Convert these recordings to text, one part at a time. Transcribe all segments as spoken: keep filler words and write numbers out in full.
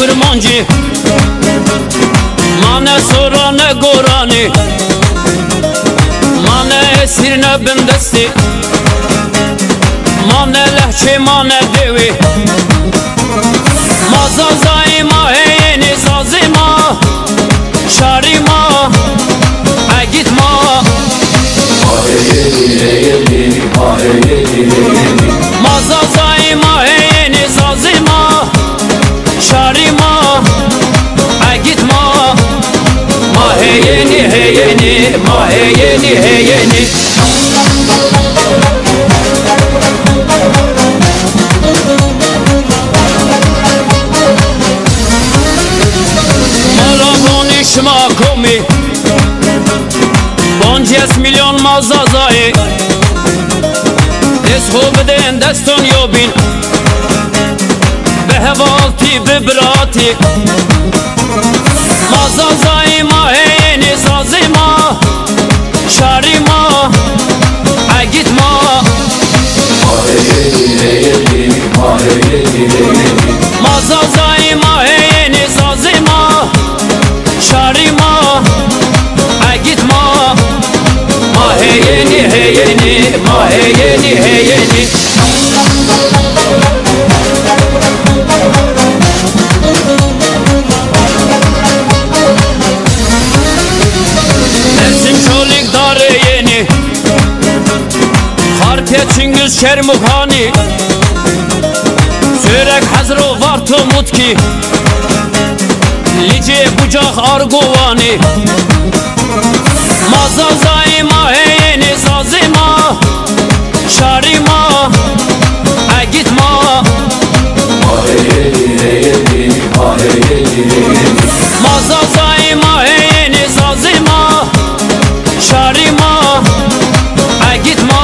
Kurmancî, ma ne sora ne goranî, ma ne esîr ne bindestî, ma ne lehçe ma ne dewî. Ma Zazayî ma heyênî, Zazî ma, şarî ma, egît ma. Ma heyênî, heyênî, ma heyênî, heyênî. Ma Zazayî ma heyênî, Zazî ma, şarî ma, egît ma. Ma heyênî, heyênî, ma heyênî, heyênî. Ma ra vonî şima komî, pancês milyon ma Zazayî. Dest xo bidên deston yobîn, bi hevaltî, bi biratî. Ma Zazayî ma heyênî, Zazî ma, şarî ma, egît ma. Ma heyênî, heyênî, ma heyênî, heyênî. Ma Zazayî ma heyênî, Zazî ma, şarî ma, egît ma. Ma heyênî, heyênî, ma heyênî, heyênî. Dêrsim, Çolîg, Darê Yenî, Xarpêt, Çingîz, Çermûxanî, Sêwreg, Hezro, Varto, Mutkî, Licê, Bucax, Argowanî. Ma Zazayî ma heyênî, Zazî ma, şarî ma, egît ma. Ma heyênî, heyênî, ma heyênî, heyênî. Ma Zazayî ma heyênî, Zazî ma, şarî ma, egît ma.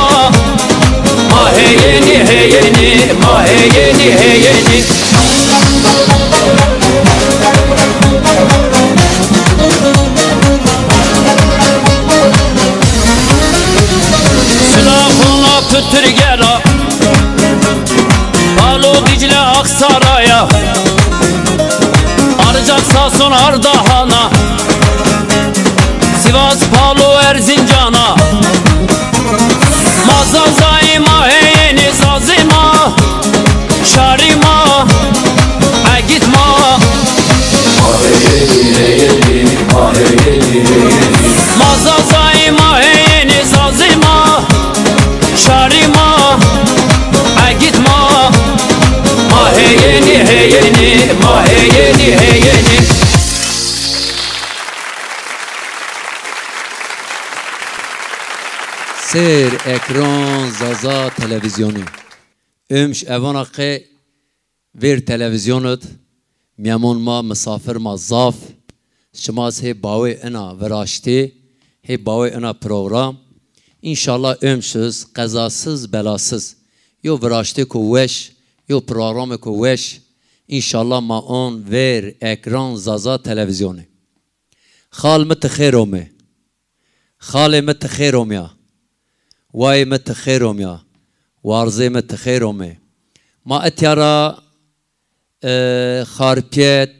Ma heyênî, heyênî, ma heyênî, heyênî. Silafona, Pitirgera, Palo, Dîcle, Aksaraya, Arcak, Sason, Ardahana, Sivas, Palo, Erzincana. Ma Zazayî ma heyênî, Zazî ma, şarî ma, egît ma. Ma heyênî, heyênî, ma heyênî, heyênî. Ma Zazayî ma heyênî, Zazî ma, şarî ma, egît ma. Ma heyênî, heyênî, ma heyênî, heyênî. Sêr ekran Zaza Televîzyonî. Ömş evana qe vêr televîzyonid, mîyemon ma, misafir ma zaf. Şima zî hê bawê ina viraştî, hê bawê ina program. Înşallah ömşiz, qezasız, belasız. Yo viraştêko weş, yo programêko weş. Înşallah ma on vêr ekran Zaza Televîzyonî. Xal mi ti xêr omê. Xalê mi ti xêr omya. Wayê mi ti xêr omya. Warzê mi ti xêr omê. Ma etya ra, e, Xarpêt,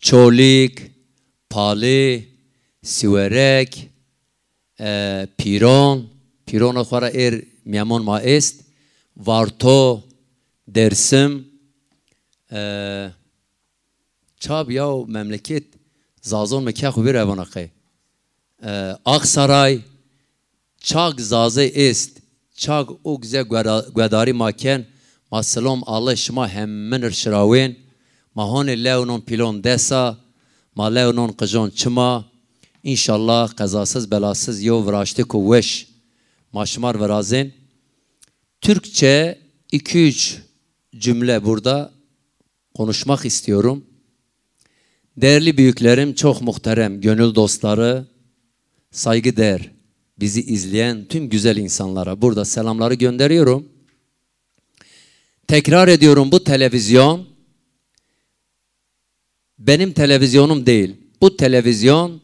Çolîg, Palê, Sîwereg, e, Pîron, Pîrona xo ra êr mîyemon ma est, Varto, Dêrsim, e, Çab yaw memleket, Zazon mi ke xo vêr evana qey. E, Aksaray, çak Zazê est, çak o güzel gueda-, guedarî ma ken, ma silom Alleh şima hemmin ir şirawên, ma honê lew non pîlon desa, ma lew non qijon çima, înşallah qezasız belasız yo viraştêko weş ma şima r virazên. Türkçe iki üç cümle burada konuşmak istiyorum. Değerli büyüklerim, çok muhterem gönül dostları, saygıdeğer bizi izleyen tüm güzel insanlara burada selamları gönderiyorum. Tekrar ediyorum, bu televizyon benim televizyonum değil. Bu televizyon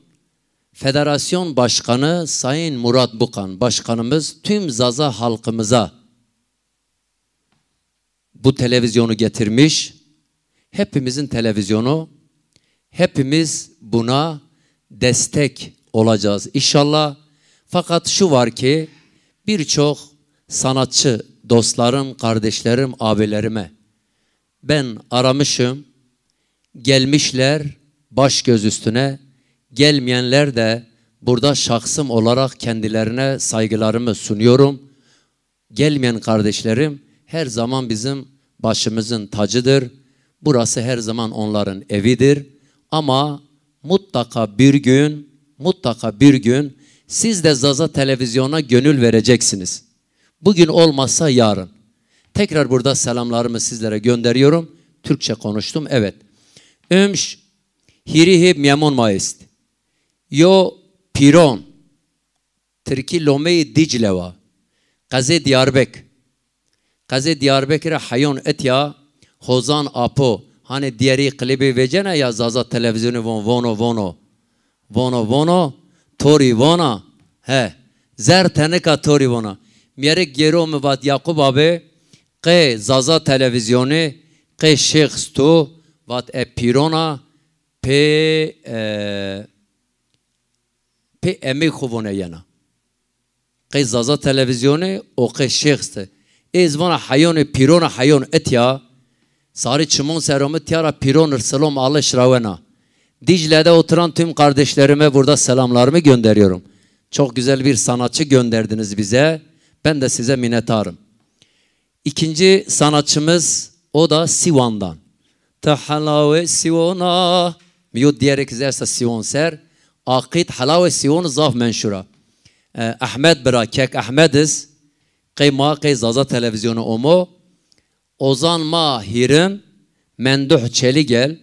Federasyon Başkanı Sayın Murat Bukan Başkanımız tüm Zaza halkımıza bu televizyonu getirmiş. Hepimizin televizyonu, hepimiz buna destek olacağız inşallah. Fakat şu var ki, birçok sanatçı dostlarım, kardeşlerim, abilerime ben aramışım, gelmişler baş göz üstüne, gelmeyenler de burada şahsım olarak kendilerine saygılarımı sunuyorum. Gelmeyen kardeşlerim her zaman bizim başımızın tacıdır. Burası her zaman onların evidir. Ama mutlaka bir gün, mutlaka bir gün siz de Zaza Televizyonu'na gönül vereceksiniz. Bugün olmazsa yarın. Tekrar burada selamlarımı sizlere gönderiyorum. Türkçe konuştum, evet. Ömş hirihi miyamun maist. Yo piron. Tirkî lomeyê Dîcle wa. Qezê Diyarbek. Qezê Diyarbekî ra heyon itya Hozan Apo. Hanê diyerî klîbê vecena ya Zaza Televîzyonî von, vono, vono. Vono, vono, torî vona. He. Zer tenika torî vona. Mîyerik gêro mi vat Yakup abi, qey Zaza Televîzyonî, qey şêxs tu, vat e pîrona, pê, e, pê emey xo vone yena. Qey Zaza Televîzyonî o qey şêxs ti. Ê zî vana heyonê pîrona heyon itya, sarî çimon ser omi tiya ra pîron ir silom alış rawena. Dicle'de oturan tüm kardeşlerime burada selamlarımı gönderiyorum. Çok güzel bir sanatçı gönderdiniz bize. Ben de size minnettarım. İkinci sanatçımız, o da Siwan'dan. Ti helawê Siwona. Mi yo diyerek zersa Siwon ser. Aqîd helawê Siwon zaf menşura. E, Ahmet bira, kek Ahmediz. Qey ma, qey Zaza Televîzyonu omo. Ozan ma hîrin, Menduh Çeligel.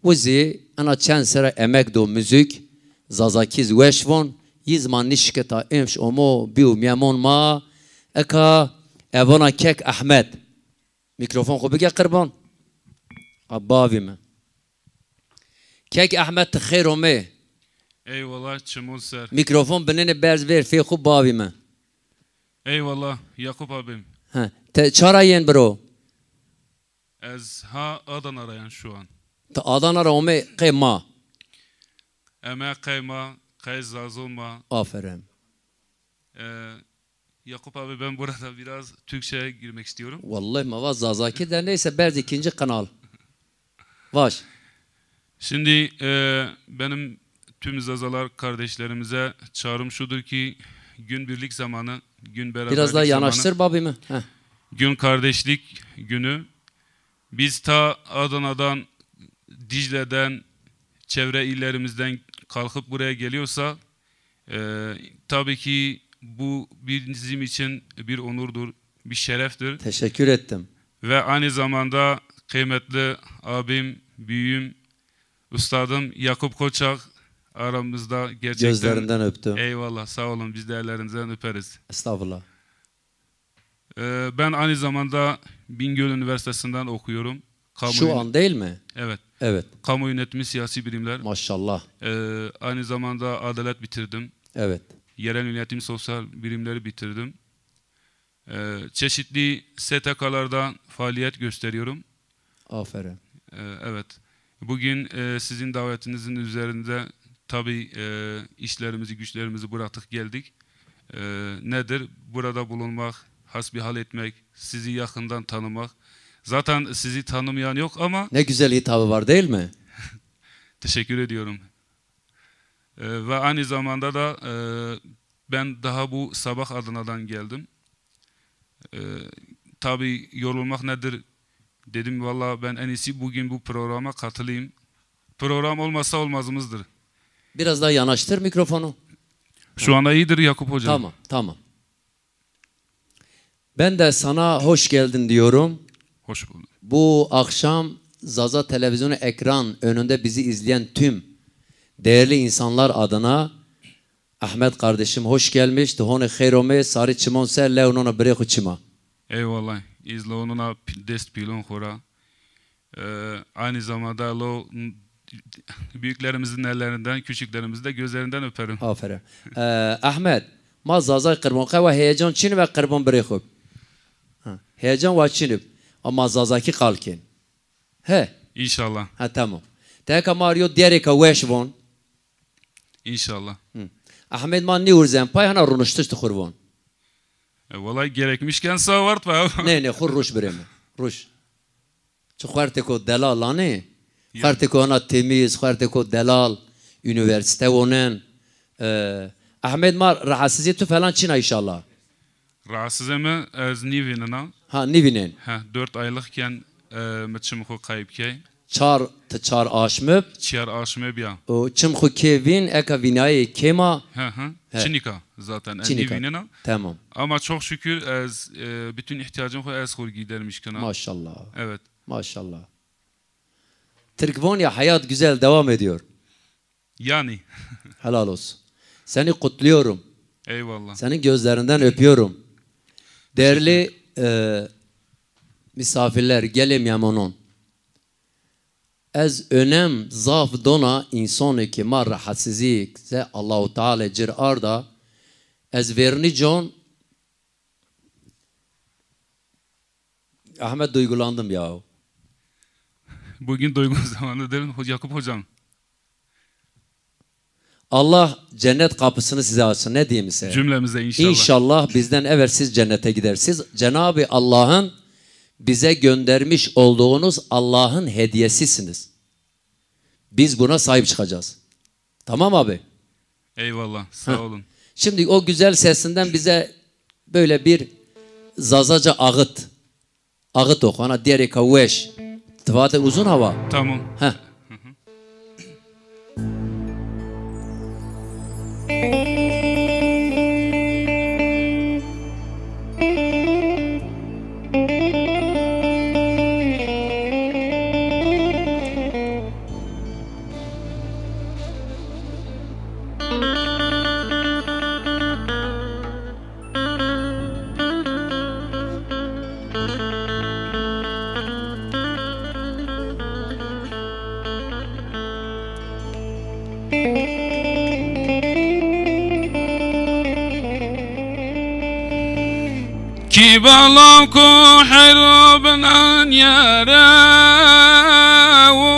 Wi zî ena çend sera emek do muzîk, Zazakiz weş von, yi zî ma nişketa, emş omo, bîyo mîyemon ma, eka evana kek Ehmed. Mîkrofon xo bige qirban. A bavî mi. Kek Ehmed, ti xêr omê. Eyvallah, çimon ser. Mîkrofon binêne berz ver fê xo bavî mi. Eyvallah, Yakup abim. He, ti ça ra yên biro? Ez ha Adana ra yen şu an. Ti Adana ra omê qey ma? Eme qey ma, qey Zazo ma. Aferin. Ee, Yakup abi, ben burada biraz Türkçe'ye girmek istiyorum. Vallahi ma va Zazaki de, neyse, berz ikinci kanal. Vaş. Şimdi e, benim tüm Zazalar kardeşlerimize çağrım şudur ki gün birlik zamanı, gün beraberlik Biraz daha zamanı, yanaştır babî mi? Heh. Gün kardeşlik günü. Biz ta Adana'dan, Dicle'den, çevre illerimizden kalkıp buraya geliyorsa e, tabii ki bu bizim için bir onurdur, bir şereftir. Teşekkür ettim. Ve aynı zamanda kıymetli abim, büyüğüm, üstadım Yakup Koçak aramızda gerçekten. Gözlerinden öptüm. Eyvallah, sağ olun, biz de ellerinden öperiz. Estağfurullah. Ee, ben aynı zamanda Bingöl Üniversitesi'nden okuyorum. Kamu Şu yönet- an değil mi? Evet. Evet. Kamu yönetimi, siyasi bilimler. Maşallah. Ee, aynı zamanda adalet bitirdim. Evet. Yerel yönetim, sosyal bilimleri bitirdim. Ee, çeşitli S T K'larda faaliyet gösteriyorum. Aferin. Ee, evet. Bugün e, sizin davetinizin üzerinde tabii e, işlerimizi, güçlerimizi bıraktık, geldik. E, nedir? Burada bulunmak, hasbihal etmek, sizi yakından tanımak. Zaten sizi tanımayan yok ama Ne güzel hitabı var, değil mi? Teşekkür ediyorum. E, ve aynı zamanda da e, ben daha bu sabah Adana'dan geldim. E, tabii yorulmak nedir? Dedim, "Vallahi ben en iyisi bugün bu programa katılayım." Program olmazsa olmazımızdır. Biraz daha yanaştır mikrofonu. Şu anda iyidir Yakup Hocam. Tamam, tamam. Ben de sana hoş geldin diyorum. Hoş bulduk. Bu akşam Zaza Televizyonu ekran önünde bizi izleyen tüm değerli insanlar adına Ahmet kardeşim hoş gelmiş. Ti honê xeyr omê, sarî çimon ser, lew nona birê xo çima. Eyvallah. Îz lew nona p-, dest pîlon xo ra. Ee, aynı zamanda lo n-, büyüklerimizin ellerinden, küçüklerimizi de gözlerinden öperim. Aferin. Ee, Ahmet, ma Zazay qirbon qe wa heyecan çin ve qirbon birê xo. Ha, heyecan wa çin ib. Ama Zazaki qal kên. He. İnşallah. Ha, tamam. Te eka ma yo diyarêka weş von. İnşallah. Hı. Ahmet ma nî urzen pay, hana runuştiş ti xur von. E, vallahi gerekmişken sağ vart be abi. Ne, ne, xur ruş bireme. Ruş. Çi xuertêko delal anê. Ya. Xuertêko ana temiz, xuertêko delal, üniversite wonen. E, Ahmet ma rahatsıziyê tu falan çin a inşallah. Rahatsızê mi ez nîvînena. Ha, nîvînen. Ha, dört aylıkken, e, mi çim xwu kayb key. Çar, ti çar aşmib? Çiyar aşmib ya. O çim xwu kê vîn, eka vînayê kêm a? Hı hı. He. Çinik a zaten, e, çinik a. Nîvînena. Tamam. Ama çok şükür ez, e, bütün ihtiyacım xwu ez xwu gidermiş kena. Maşallah. Evet. Maşallah. Türk von ya, hayat güzel devam ediyor. Yani. Helal olsun. Seni kutluyorum. Eyvallah. Senin gözlerinden öpüyorum. Değerli, e, misafirler, gelê mîyamonon. Ez önem zaf dona însonê ke ma rahatsızî se Allahu Teala cir arda, ez vernî con. Ahmet, duygulandım ya. Bugün duygu zamanı derim, Yakup Hocam. Allah cennet kapısını size açsın. Ne diyeyim size? Cümlemize inşallah. İnşallah bizden evvel siz cennete gidersiniz. Cenab-ı Allah'ın bize göndermiş olduğunuz Allah'ın hediyesisiniz. Biz buna sahip çıkacağız. Tamam abi? Eyvallah, sağ olun. Şimdi o güzel sesinden bize böyle bir Zazaca ağıt. Ağıt oku. Ana diyerê ka weş. Tifate uzun hava. Tamam. Heh. Kî bala ku hero binan yare û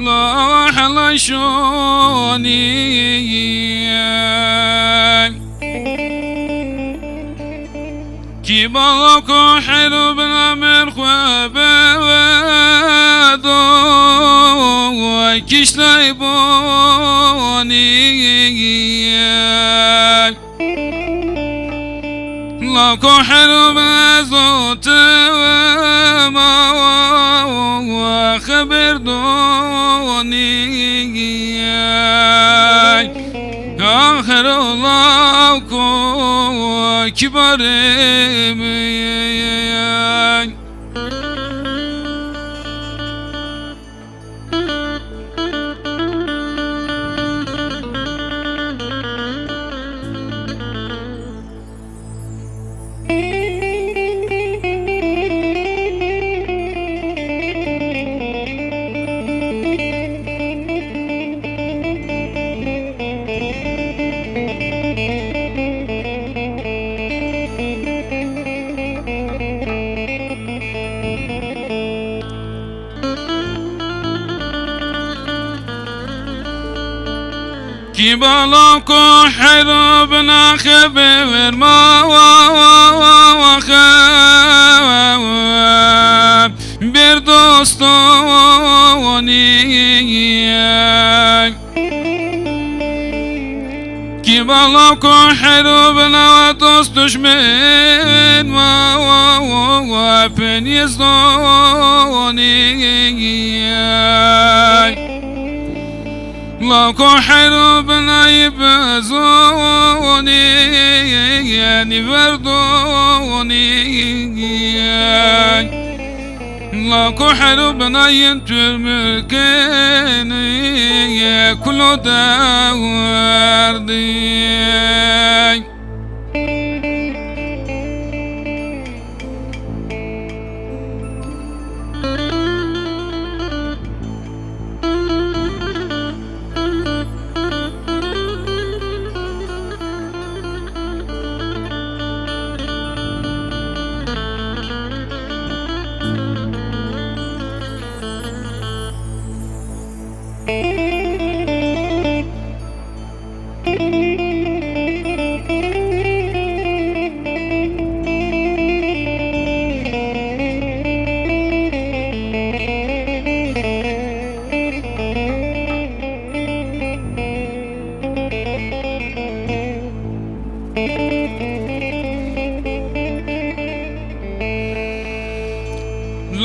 la hela şonî. Kî bala ku hero bin amer xwe be do kiştay bonî. La ku hero bin ez û ti ma xeber donî. Axir ola ku kibarê mi. Kî bala ku hero bina xebe verma wa wa wa wa wa xe bir dostonî. Kî bala ku hero bina dost düşmen wa wa wa wa penî zonî. La ku hero binayî bizonî, nîverdonî. La ku hero binayî turmurkenî, kulo dewerdî.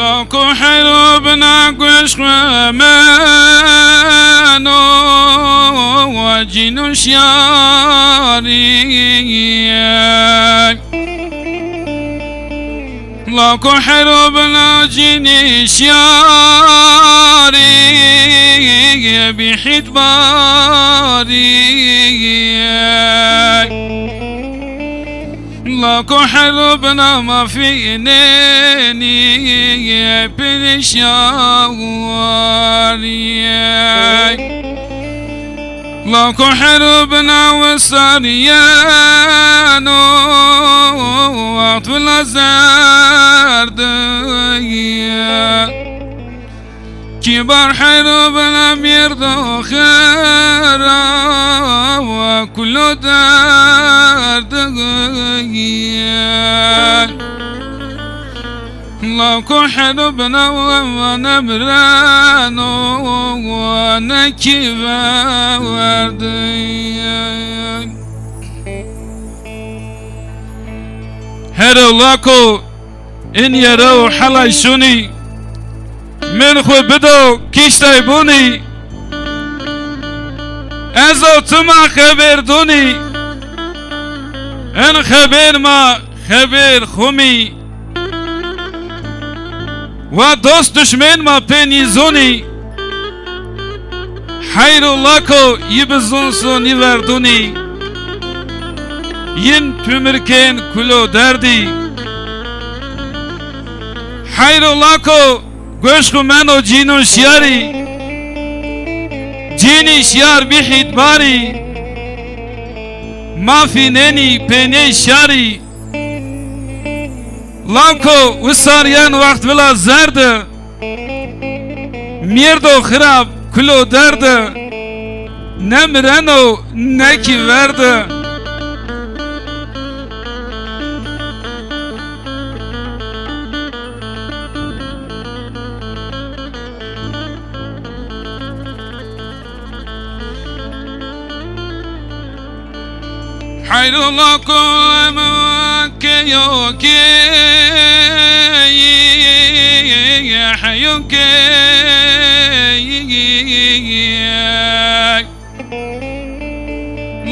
Lako hero bina gueş xwe meno, wa cîno şiyarî. Lako hero bina cînî şiyarî, bî hîtbarî. Lako hero bina ma fînenî, pêrê şiyarî. Lako hero bina wisarîyeno, wext vila zerdiye. Kîbar hero bina mîrdo xira, kulo derdiye. Lako hero bina wa nemireno, wa nekî verdi. Hero lako in yere û helay şunî, min xwu bido kîştay bunî. Ez o tuma xebêr dunî, in xebêr ma xebêr xumî. Wa dost duşmên ma pê nîzunî. Heyro lako yi bi zun sunî verdunî. Yin pumir kên kulo derdî. Heyro lako goş xu meno cînun şiyarî. Cînî şiyar bî hîtbarî. Ma fînenî pênê şarî. Lako wisar yen wext vila zerde. Mîrdo xirab kulo derde. Ne mireno ne kî verde. Heyrola ko em ke yo ke heyo ke.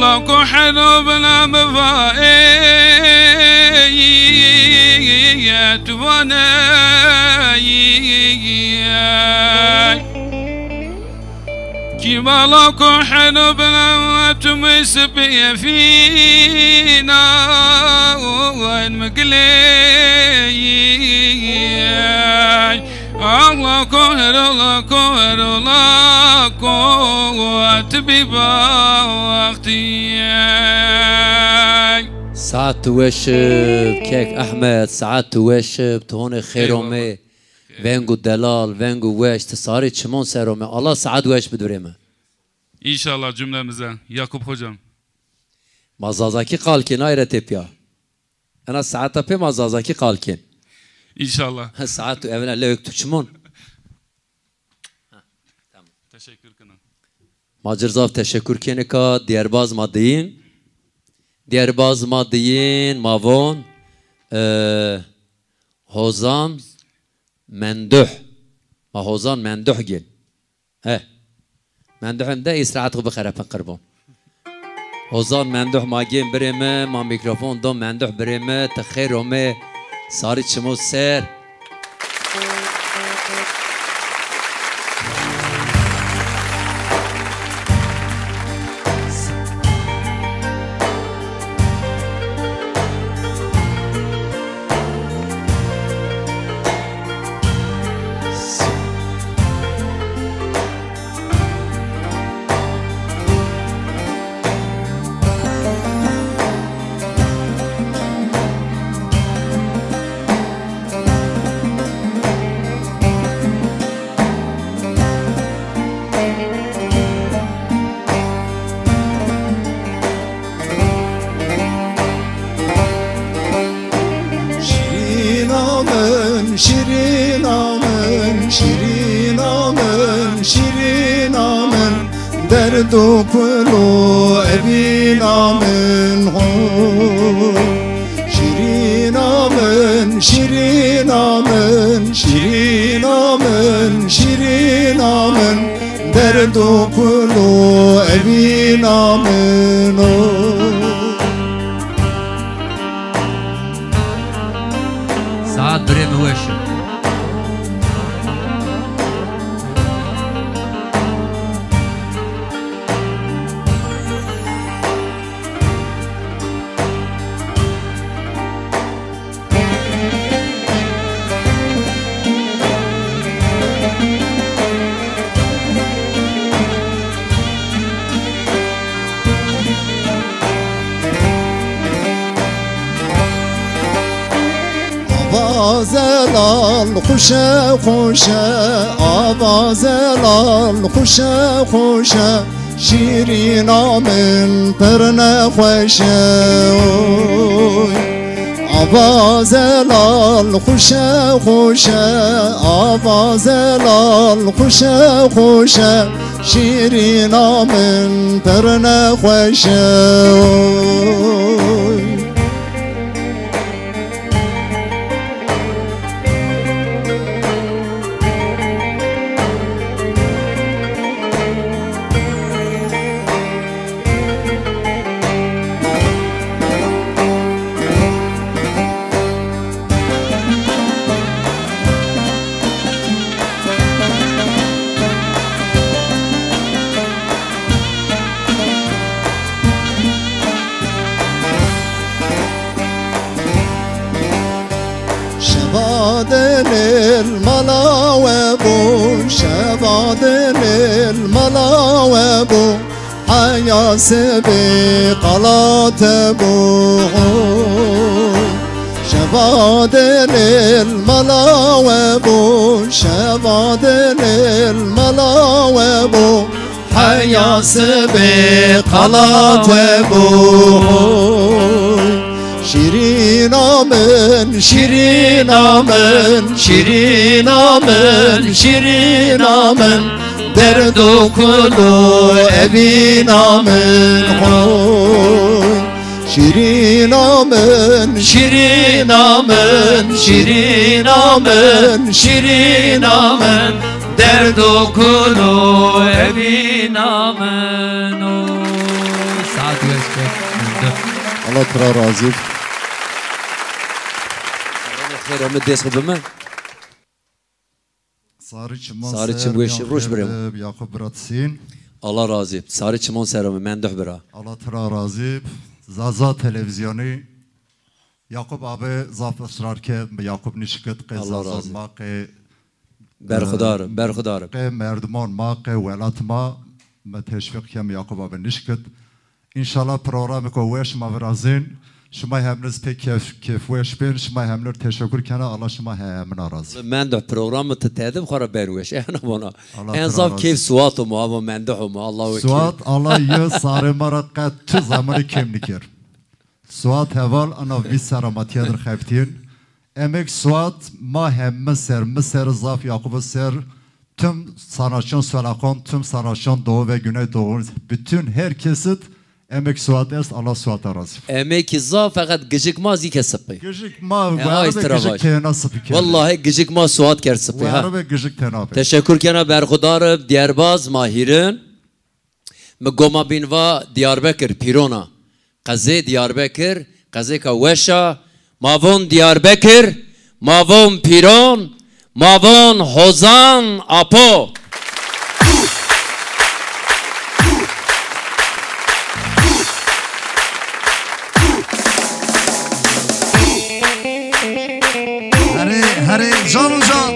La ko hero bina mi va ey tu vane. Kî bala ko hero bina tu mi sipî fîna en mi giley. Allah ko hero la ko hero la ko tu bî baxtî. Saet tu weş ib, kek Ehmed, saet tu weş ib, tu honê xêr omê. Eyvallah. Veng û delal, veng û weş, ti sarê çimon ser omê. Allah saet weş bid birê mi. İnşallah cümlemize. Yakup hocam. Ma zazakî qal kên, ay re tepya. Ena saeta pê ma zazakî qal kên. İnşallah. Ha, saet tu evine lewek tu çimon. Ha, tamam. Teşekkür kena. Ma ci zaf teşekkür kênika, dîyerbaz ma diyin. Dîyerbaz ma diyin, ma von, e, Hozan Menduh. Ma Hozan Menduh gên. He. Menduh hem de îstirahet xu bixerepin qirbon. Hozan Menduh ma gên birê mi, ma mîkrofon do Menduh birê mi, ti xêr omê, sarî çimo ser. Şîrîna min, şîrîna min, şîrîna min, şîrîna min. Derd û kul û evîna min ho. Şîrîna min, şîrîna min, şîrîn Şîrîna min, derd û kul û evîna min o. Saet birê mi weş o. Ava zelal xuşe xuşe, ava zelal xuşe xuşe. Şîrîna min pir nexweş e, oy. Ava zelal xuşe xuşe, ava zelal xuşe xuşe. Şîrîna min pir nexweş e, oy. Şeva de lêl mala we bo, şeva de lêl mala we bo. Heya sibê qala te bo. Şeva de lêl mala we bo, şeva de lêl mala we bo. Heya sibê qala we bo. Şîrîna min, şîrîna min, şîrîna min, şîrîna min. Derd û kul û evîna min oy. Şîrîna min, şîrîna min, şîrîna min, şîrîna min. Derd û kul û evîna min o. Saet weş be. Allah tira razî. Xêr ame, dest xo bime. Sarî çimon Sarî ser çim weş, miyan roj xêr birê mi. Be, Yakup Biratsîn. Allah razî. Sarî çimon ser mi, menduh bira. Allah tira razî. Zaza Televîzyonî. Yakup abi zaf israr ke, Yakup nişkit, qe Allah Zaza razî. Ma qe Berxudar, e, berxudar. Qe merdimon ma, qe welat ma, mi teşvîq kem Yakup abi nişkit. Înşallah programêko weş ma virazên. Şima heminiz pê kêf, kêfweş bên, şima hemini teşekur kena, Allah şima he-, hemina razî. Menduh programı ti tedib xo ra ben weş. Ena bona. Allah en zaf kêf Suat o mu, avo menduh o mu, Allahu ekber. Suat, Allah yi sarê ma ra qet tu zamanî kêm niker. Suat heval ana vîst serra ma tîya dir xebitîn. Emek Suat ma heme ser, mi ser zaf, Yakubu ser, tüm sanatçın Suelakon, tüm sanatçın Doğu ve Güneydoğu, bütün herkesit emek Suat est, Allah Suat razı. Emekî zaf, feqet gijik ma zî ke sipî. Gijik ma, e, were ve gijik tena sipî kerde. Wellahî gijik ma Suat kerd sipî, ha. Were ve gijik tena be. Teşekur kena berxudar, dîyerbaz, ma hîrin. Mi goma bîn va Diyarbekir, Pîron a. Qezê Diyarbekir, qezêka weş a. Ma von Diyarbekir, ma von Pîron, ma von Hozan Apo. Herê, herê, can û can.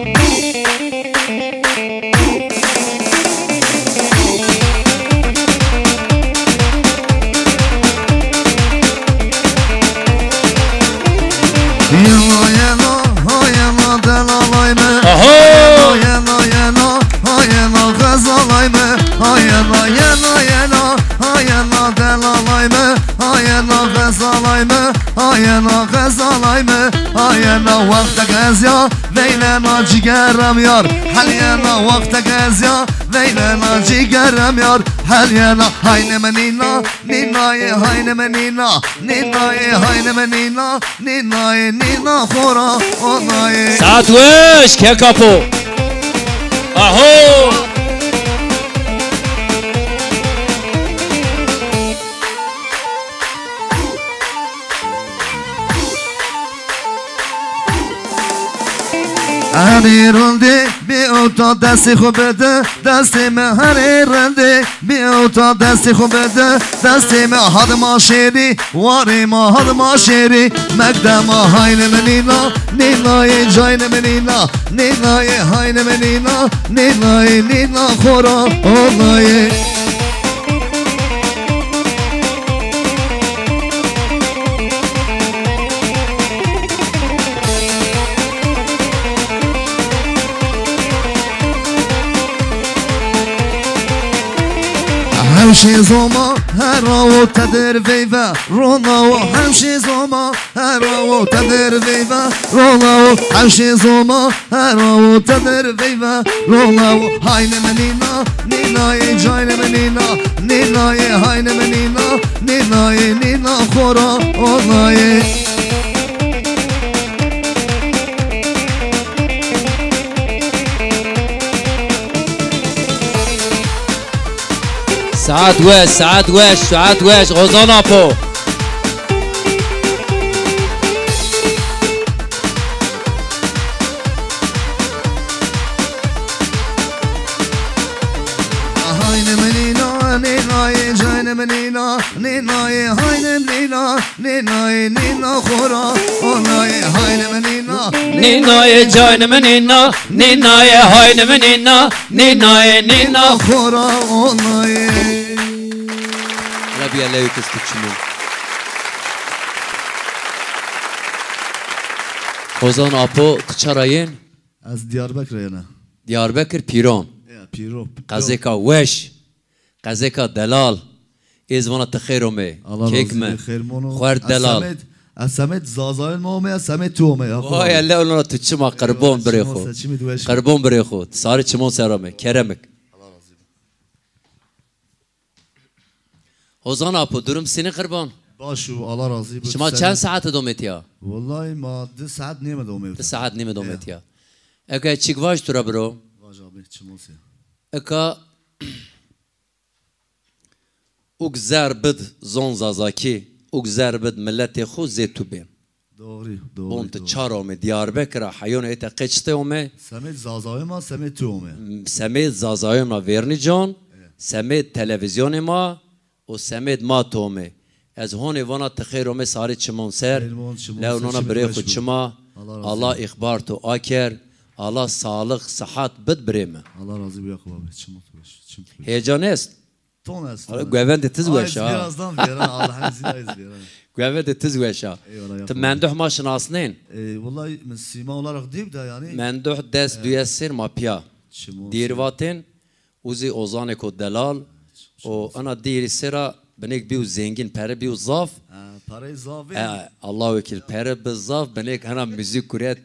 Yena, yena, ha yena, delalay mi. Aha! Yena, yena, yena, ha yena, xezalay mi. Ha yena, yena, yena, ha yena, delalay mi. Ha yena, xezalay mi. Ha yena, xezalay mi. Ha yena, wextek ez ya veylena cigerem yar. Hel yena, wextek ez ya veylena cigerem yar. Hel yena, haynê mi nîna, nînayê haynê mi nîna, nînayê haynê mi nîna, nînayê nîna xora onayê. Saet weş, kek Apo. Aho! Herê rindê bê ewta destê xwu bide, destê mi herê rindê bê ewta destê xwu bide, destê mi hadima şêrî, warê ma hadima şêrî, mekdema haynê mi nîna, nînayê caynê mi nîna, nînayê haynê mi nîna, nînayê nîna xora onayê. Hewşê zoma herawo tedir veyve ronawo. Hewşê zoma herawo tedir veyve ronawo. Hewşê zoma herawo tedir veyve ronawo. Haynê mi nîna, nînayê caynê mi nîna, nînayê haynê mi nîna, nînayê nîna xora onayê. Saet weş, saet weş, saet weş, Ozan Apo. Haynê mi nîna, nînayê caynê mi nîna, nînayê haynê mi nîna, nînayê nîna xora onayê. Haynê mi nîna, nînayê caynê mi nîna, nînayê haynê mi nîna, nînayê nîna xora onayê. Rebiya lewê kis tu çimî. Ozan Apo, tu ça ra yên? Ez Diyarbekir ra yena. Diyarbekir Pîron. Ya, Pîron. Qezêka weş. Qezêka delal. Ez vana ti xêr omê. Allah razı olsun, xêr mono. Kêk mi. Xwer delal. Ez semed, ez semed Zazayon ma omê, ez semed tu omê, ya. Vay Allah, ona tu çima, qerbon birê xo. Qerbon birê xo. Sarê çimon ser omê. Keremik. Hozan Apo, durum senî qirban? Baş û, Allah razı olsun. Şima çend saet domê tiya? Vallahi ma di saet nême domê. Di saet nême domê tiya. Eke çik vaj tu ra biro? Vaj abi, çimon se. Eka uk zer bid zon Zazakî, uk zer bid miletê xo zê tu bên. Doğru, doğru. Bon tu çar ome Diyarbekir a, heyon ete qeçte ome. Semêd Zazayê ma, semêd tu ome. Semêd Zazayê ma vernî can, semêd televîzyonê ma û semêd ma tu ome. Ez honê vana ti xêr ome sarê çimon ser. Lew nona birê xo çima. Allah îxbar tu aker. Allah sağlık, sıhhat bid birê mi. Allah razı bu Yakup abi. Çimon tu beş. Heyecan est? Ton est. Guevendê tiz weş a. Birazdan vêran, Allah'ın izniyle iz vêran. Guevendê tiz weş a. Eyvallah, Yakup. Ti Menduh ma şinasnên? E, vallahi min sîma olarak dîb de yani. Menduh des duyes sêr ma piya. Dîr vatên, u zî ozanêko delal. O ana dîrî sêra binêk bîyo zengîn, pere bîyo zaf. Ha, pere zaf. E, Allah wekîl, pere bi zaf, binêk hena müzik kuret.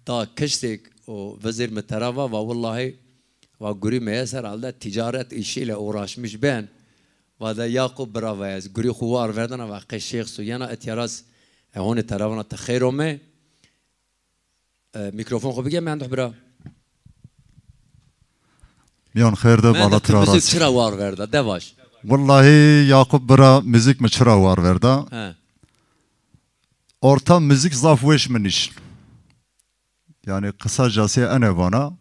Da kiştêk o vizêr mi tera va, va willahî, va gurî mi est herhalde ticaret işiyle uğraşmış ben. Va de Yakup bira, va ez gurî xwu war verdena, va qey şêx su yena etyaraz, e, honê tera vana ti xeyr ome. E, mîkrofon xwu bige Menduh bira. Miyan xeyr de, Menduh, bala ti tira müzik razî. Çira war verda, de vaj. Willahî Yakup bira müzik mi çira war verda. He. Orta müzik zaf weş mi nîşn. Yani kısacası ene vana.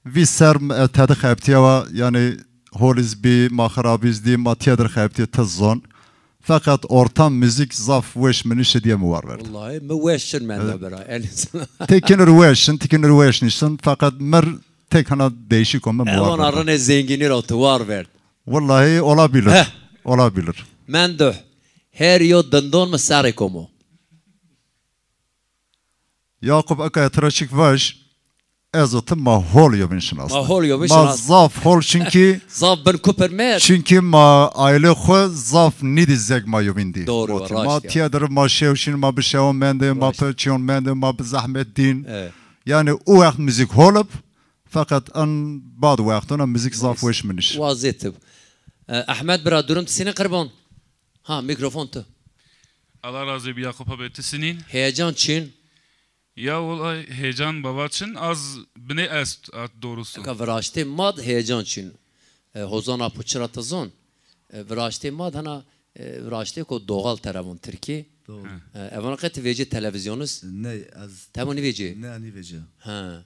Vî ser, e, tedi xebtiye wa, yani hol iz bî, ma xirab iz dî, ma tiyedir xebtiye ti zon. Feqet ortam müzik zaf weş mi nişi diye mi war verda. Vallahi mi weş şin Menduh bira. Tekinir weş şin, tekinir weş nişin. Feqet mir tek hana değişik o mi war verda. Ewana rine zengini ra tu war verd. Vallahi olabilir. Heh. Olabilir. Menduh, her yo dindon mi serê komo. Yakup, eka tira çik vaj, ez û ti ma hol yobîn şinasnê. Ma hol yobîn şinasnê. Ma zaf hol, çunkî zaf bin kupir me. Çunkî ma aile xwu zaf nîdî zeg ma yobîn dî. Doğru, raşt ya. Ma tiyedir ma şew şin, ma bi şewan mendê, ma bi çiyon mendê, ma bi zehmet dîn. Evet. Yani o wext müzik hol ib, feqet en bad wextona müzik zaf weş mi niş. Wazê ti. E, Ehmed bira, durum ti sinî qirban? Ha, mîkrofon tu. Allah razı bi Yakup abi, ti sinîn? Heyecan çin. Ya wulay heyecan baba çin, az binê est at doğrusu. Eka viraştê ma d heyecan çin. E, Hozan Apo çira ti zon? E, viraştê ma d hena, e, viraştê ko doğal terevon Tirkî. Doğru. E, evana qe ti vecî televizyonus? Ne, ez Temo nîvecî? Ne, nîvecî. Ha.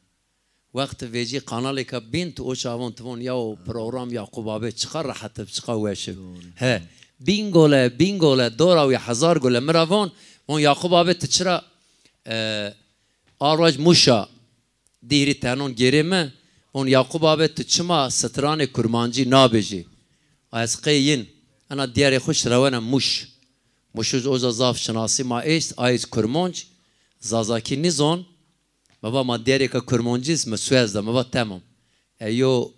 Wext vecî kanalêka bîn, tu o çavon tu von ya o program Yaqub abi çiqa rehet ib, çiqa weş ib. Doğru. He. Bîngole, Bîngole, dora wî hezar gule. Mi ra von, von Yaqub abi tu çira, e, arwaj Muşa dîrî tenon gêrê mi, von Yaqub abi tu çima stranê kurmancî nabêjî? Ez qey yin, ena diyarê xwu şirewena Muş. Muşuj oca zaf şinasî ma eşt, ayîz kurmonc, zazakî nîzon. Mi va ma diyarêka kurmoncîz mi suez da, mi va temam. E yo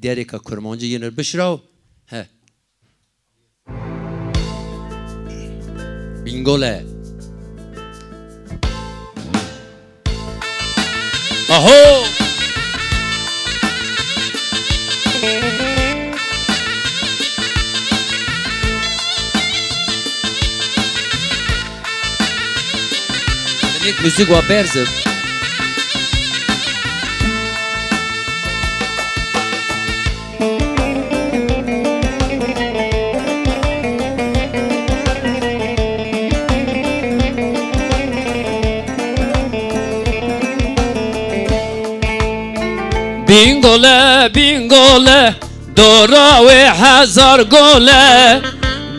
diyarêka kurmoncî yinir bişiraw. He. Bîngole. Aho! Nêk muzîk wa berz ib. Bîngole, Bîngole, dora wê hezar gole.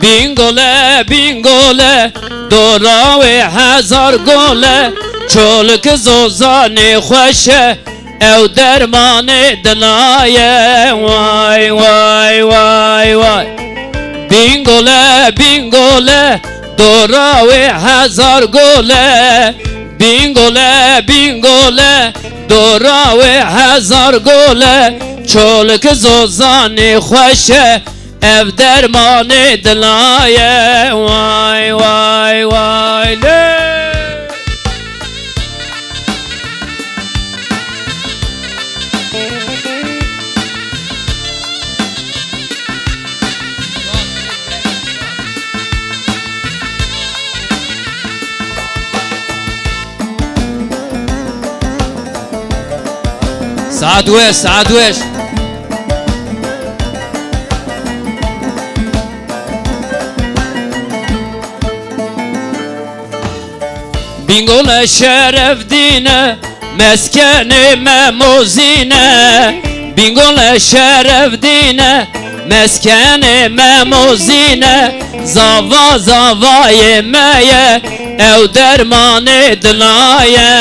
Bîngole, Bîngole, dora wê hezar gole. Çolik zozanê xweş e, ew dermanê dila ye. Way, way, way, way. Bîngole, Bîngole, dora wê hezar gole. Bîngole, Bîngole, dora wê hezar gole. Çolik zozanê xweş e, ev dermanê dila ye. Way, way, way, lê. Saet weş, saet weş. Bîngole şeref dîne, meskenê Memozîne. Bîngole şeref dîne, meskenê Memozîne. Zava zavayê me ye, ew dermanê dila ye.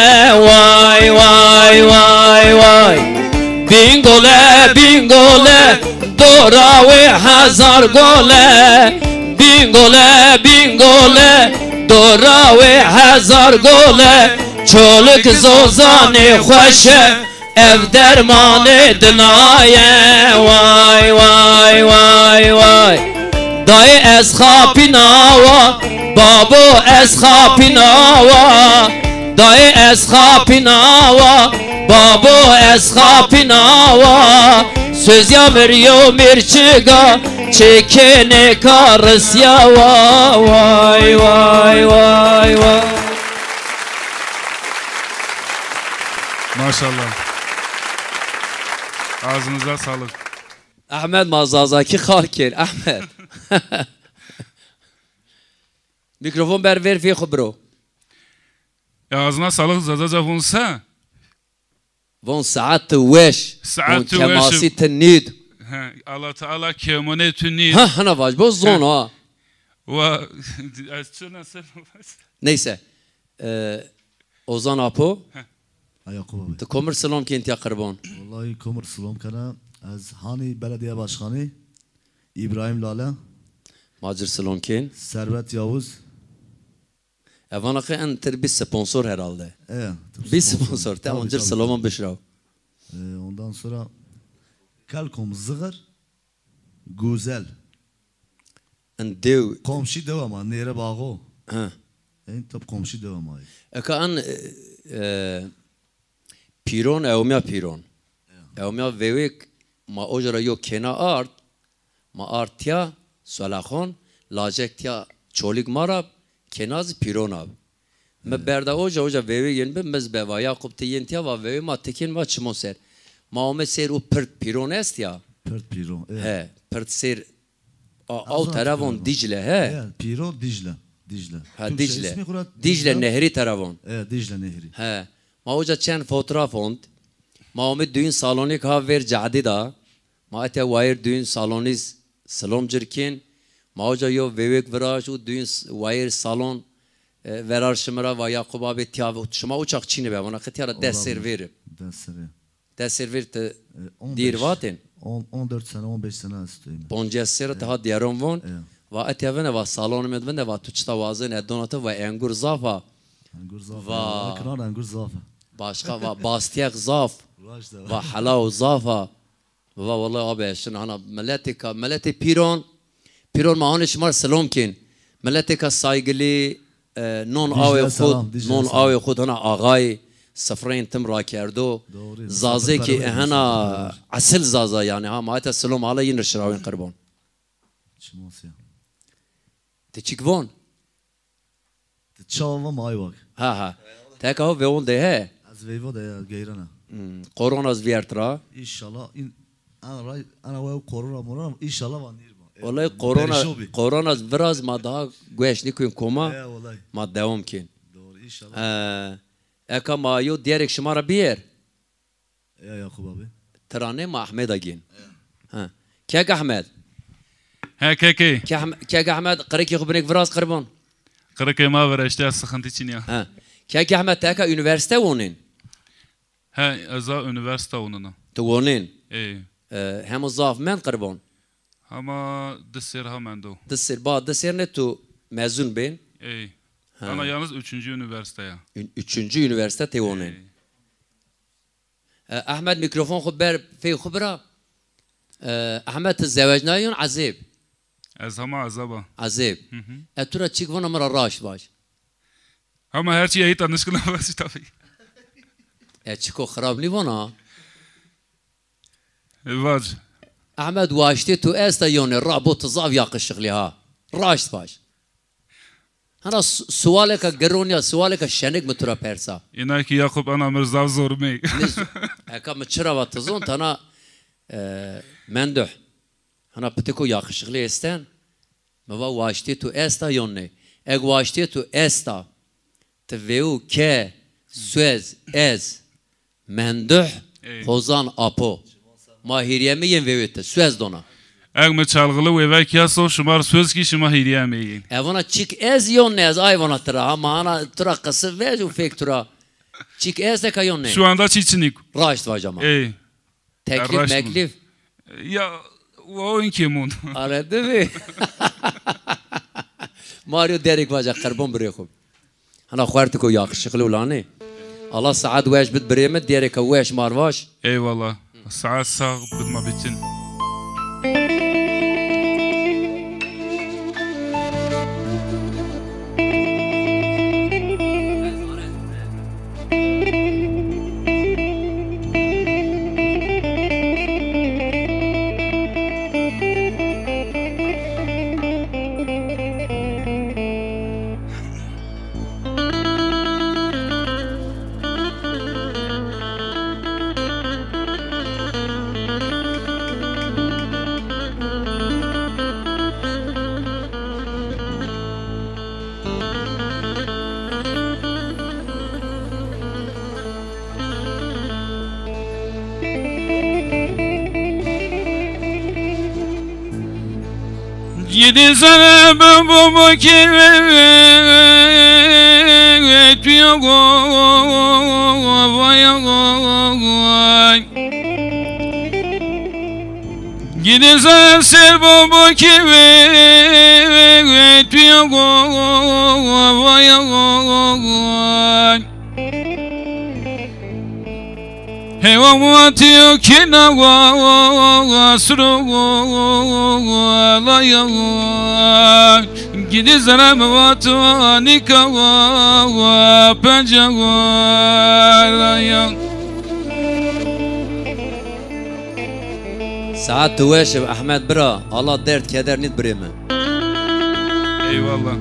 Way, way, way, way. Bîngole, Bîngole, dora wê hezar gole. Bîngole, Bîngole, dora wê hezar gole. Çolik zozanê xweş e, ev dermanê dila ye. Way, way, way, way. Dayê ez xapînawa, babo ez xapînawa. Dayê ez xapînawa, babo ez xapînawa. Sözya mir yo mirçiga, çekênê ka risyawa. Way, way, way, way. Maşallah. Ağzınıza sağlık. Ehmed, ma zazakî qal kên, Ehmed. Mîkrofon ber ver vê xwu biro. Ya ağzına sağlık, Zazaca von se? Von saet ti weş. Saet ti weş. Von kemasî ti nîd. He, Allah Teala kemonê tu nîd. Ha, hina vaj, bo zon ha. Wa, ez çi nasıl? Neyse. E, Ozan Apo. He. Ha, Yakup abi. Ti komir silom kên tiya qirban? Vallahi komir silom kena. Ez hanî belediye başkanı İbrahim Lale. Ma cir silom kên. Servet Yavuz. Evana qe en tir bî sponsor herhalde. E, bî sponsor. Tamam, cir siloman bişraw. E, ondan sonra Kelkom Zığır, Güzel. En dew. Komşi dewa ma, Nêre Bağo. Ha. En top komşi dewa ma. Eka en, e, e, Pîron, ewmîya Pîron. Ewmîya vewêk ma oca ra yo kêna ard, ma ard tiya, Solaxon, lacek tiya Çolîg ma ra, kêna zî Pîron ab. Mi berda oca, oca vewê yin bi, mi zi be va, Yaqub ti yin tiya, va vewê ma tikên va çimon ser. Ma ome ser û pird pîron est ya. Pird pîron, e. He, pird ser a, aw terevon Dicle, he. E, pîron Dicle. Dicle. Ha, Dicle. Dicle Nehrî terevon. E, Dicle Nehrî. He. Ma oca çend fotoğraf ond. Ma ome düğün salonî ki ha ver cadî da. Ma ete wayir düğün salonî s-, silom cirkên. Ma oca yo vewêk viraşt û düğün s-, wayir salon, e, verar şima ra va Yaqub abi tiya ve-, şima o çax çînî be, vana qe tiya ra des ser vêr ib. Des ser. Des ser vêr ti dîr vatên? E, on beş. On, on dört sene, on beş sene esto. Poncas ser ti ha dîyaron von. Va ete vine va salon mi vinde va tu çita wazên e dona ti va engur zaf a. Engur zaf a. Va kinan engur zaf a. Başka va bastiyek zaf. Va helaw zaf a. Va wellay abi ez şin hana miletêka, miletê pîron, pîron ma hanê şima rê silom kên. Miletêka saygilî, e, non awê xud, non awê xud hina axayî, sifreyên tim rakerdo. Zazê ki hina esil Zaza yanî ha, ma ete silom ala yin rê şirawên qirbon. Çimosya. Ti çik von? Ti çawa va ma ay wak. Ha, ha. Teka ho vewon de he. Ez veyvo de ya, geyrena. Hmm, korona z viyert ra. İnşallah, in, ana ray, ana ve korona morona, inşallah va nîr ba. E, olay korona, perişo bi. Korona z viraz ma daha gueş nîkuyun koma. E, olay. Ma devam kin. Doğru, inşallah. E, eka ma yo diyerek şima ra biyer. Ya Yakup abi. Tiranê ma Ahmeda gên. Ha. Kek Ahmed. He kekê. Kek Ahm-, Kek Ahmed, qirikê xu binêk viraz qirbon. Qirikê ma viraştî ya, sıkıntı çin ya. Ha. Kek Ahmed, teka üniversite wonên? He, ez a üniversite wonena. Tu wonên? Ey. E, hema zaf mend qirbon? Hema di sêr ha mendo. Di sêr, ba di sêr ne tu mezun bên? Ey. Ha. Ana yalnız üçüncü üniversite ya. Ün-, üçüncü üniversite tê wonên. Ey. E, Ehmed, mîkrofon xwu ber fey xwu bira. E, Ehmed, ti zewecnayî yon ezêb? Ez hema ezeb a. Ezêb. Hı hı. E, tu ra çik vona mi ra raşt vaj. Hema her çî eyîta nişkina vajî tabî. E, çiko xirab nîvona. E, vac. Ehmed, waştê tu esta yonê, ra bo ti zaf yakışıklı ha. Raşt vaj. Hana su-, sualeka giron ya, sualeka şenik mi tu ra persa. Îna ki Yakup, ana mi r zaf zor mey. Nê zo-, eka mi çira va ti zon, tana, e, menduh. Hana pitiko yakışıklı esten. Mi va waştê tu esta yon ney? Eg waştê tu esta, ti veyu ke, suez, ez, Menduh, ey, Hozan Apo. Ma hîrîyemê yên vewê ti. Suez dona. Eg mi çalgılı wêvek yaso, şima r suez kî şima hîrîyemê yên. E vona çik ez yon ne ez, ay vona tira. Ha, ma ana tira qisi vej û fêk tira. Çik ez de ka yon ne? Şu anda çî çinîk. Raşt vaja ma. Ey. Teklif, meklif. Ya, o inkê mond. Are, değil mi? Mario derek vaja qerbon birê xo. Hana xuertiko yakışıklı ulanê. Allah saet weş bid birê mi, diyereka weş mar vaş. Eyvallah. Saet sağ bid ma bitin. Gidi zere bebo bakir ve tu yok vay vay. Gidi zere ser bebo ki ve tu yok vay vay. Heywa watiyo kina wa suru wa la ya. Gidi zerem watu nika wa penca wa la ya. Saet tu weş ib Ehmed bira. Allah derd keder nîd birê mi. Eyvallah.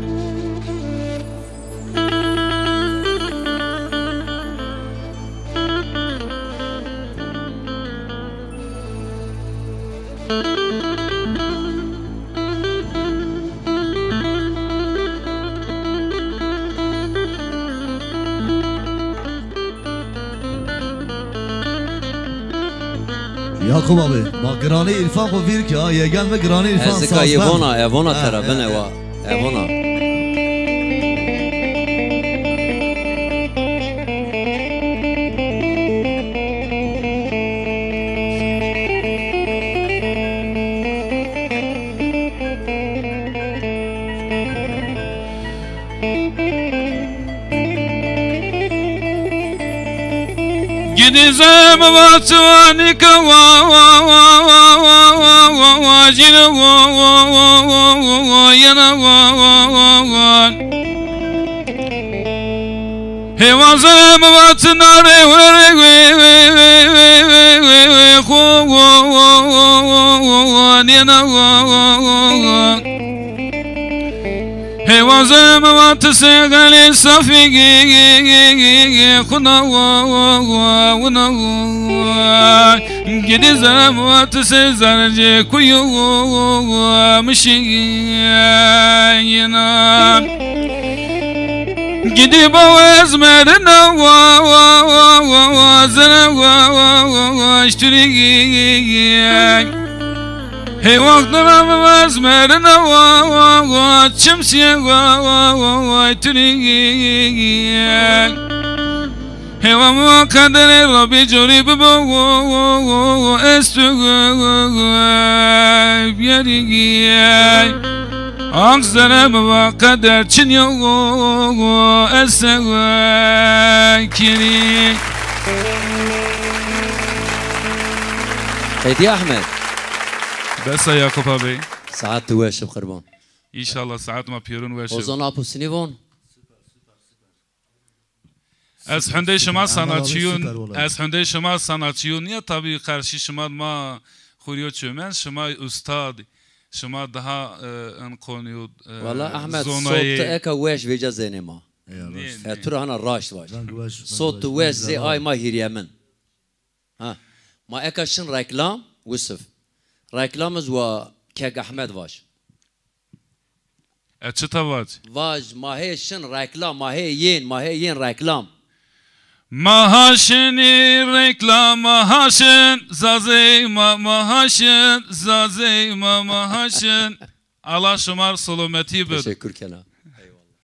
Yakup abi, bak, giranê Îrfan xo vîr ke ha, yegen mi giranê Îrfan. Ez zika yê vona, e vona tera bine wa, e vona. Gidî zem va çiwanî ke wa, wa, wa, jîne wa, wa, wa, yena wa, wa, wa, wa. Hêwa zem va çinarê werê we, we, we, xo wa, wa, wa, wa, wa, nêna wa, wa, wa, wa. Hêwa zem va ti se xelê safî xuna wa, wa, wa, wina wa. Gidî zem va ti se zercê kuyu wa, wa, wa, mişî yena. Gidî bawe ez merina wa, wa, wa, wa, wa, zere wa, wa, wa, wa, şturî. Hey wextira mi ez merina wa, wa, wa, çimsîye wa, wa, wa, wa, turî. Hêwa mi va qederê Rabbî corî bibo, wo, wo, wo, wo, ez tu, wo, wo, wo, biyerî. Ax zere mi va qeder çin yo, wo, wo, wo, ez se, wo, kîrî. Hediye Ahmet. Besa Yakup abi. Saet tu weş ib qirban. İnşallah saet ma pîyorun weş ib. Ozan Apo sinî von. Ez hundê şima sanatçîyûn, ez hundê şima sanatçîyûn nîya, tabî qarşî şima ma xurîyo çömen, şima ustad, şima daha, e, in konîyo, e, wala Ahmet, zonayê. Sot tu eka weş vêca zenê ma. Nê, nê. E, tu ra hana raşt vaj. Sot tu weş zê ay ma hîryemin. Ha. Ma eka şin reklam, Wisif. Reklam iz wa Kek Ahmet vaj. E, çita vac? Vac, ma hê şin reklam, ma hê yên, ma hê yên reklam. Ma ha şinî reklam, ma ha şin, zazey ma, ma ha şin, zazey ma, ma ha şin. Allah şima r solometî bid. Teşekkür kena.